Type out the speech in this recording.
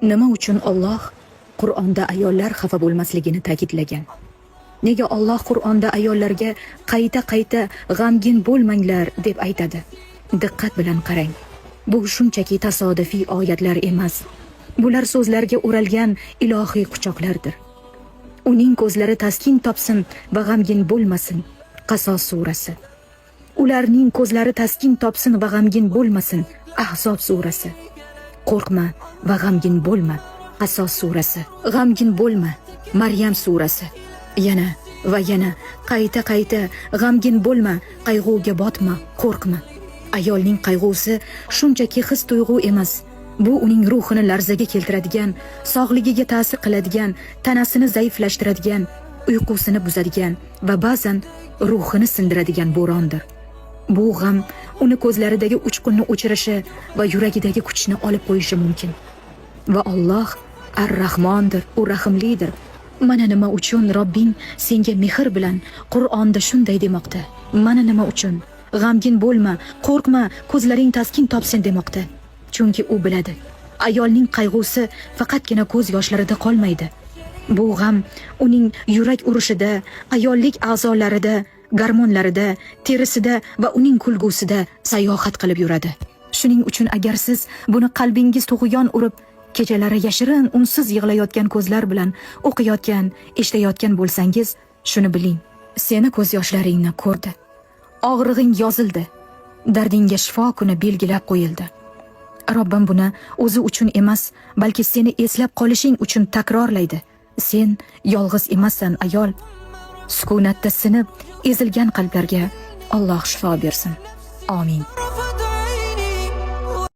Nima uchun Alloh Qur'onda ayollar xafa bo'lmasligini ta'kidlagan? Nega Alloh Qur'onda ayollarga qayta-qayta g'amgin bo'lmanglar deb aytadi? Diqqat bilan qarang. Bu shunchaki tasodifiy oyatlar emas. Bular so'zlarga o'ralgan ilohiy quchoqlardir. Uning ko'zlari taskin topsin va g'amgin bo'lmasin. Qasos surasi. Ularning ko'zlari taskin topsin va g'amgin bo'lmasin. Ahzob surasi. Qo'rqma va g'amgin bo'lma. Qasos surasi. G'amgin bo'lma. Maryam surasi. Yana va yana qayta-qayta g'amgin bo'lma, qayg'uga botma, qo'rqma. Ayolning qayg'usi shunchaki his tuyg'u emas. Bu uning ruhini larzaga keltiradigan, sog'ligiga ta'sir qiladigan, tanasini zaiflashtiradigan, uyqusini buzadigan va ba'zan ruhini sindiradigan bo'rondir. Bu g'am uni ko'zlaridagi uchqunni o'chirishi va yuragidagi kuchni olib qo'yishi mumkin. Va Alloh Ar-Rahmondir, u rahimlidir. Mana nima uchun Robbing senga mehr bilan Qur'onda shunday demoqda. Mana nima uchun g'amgin bo'lma, qo'rqma, ko'zlaring taskin topsin demoqda. Chunki u biladi. Ayolning qayg'usi faqatgina ko'z yoshlarida qolmaydi. Bu g'am uning yurak urishida, ayollik a'zolarida, gormonlarida, terisida va uning kulgusida sayohat qilib yuradi. Shuning uchun agar siz buni qalbingiz tug'yon urib, kechalari yashirin unsiz yig'layotgan ko'zlar bilan o'qiyotgan, eshitayotgan bo'lsangiz, shuni biling. Seni ko'z yoshlaringni ko'rdi. Og'rig'ing yozildi. Dardingga shifo kuni belgilab qo'yildi. Robbim buni o'zi uchun emas, balki seni eslab qolishing uchun takrorlaydi. Sen yolg'iz emassan, ayol. Sukunatda sinib, ezilgan qalblarga Alloh shifo bersin. Amin.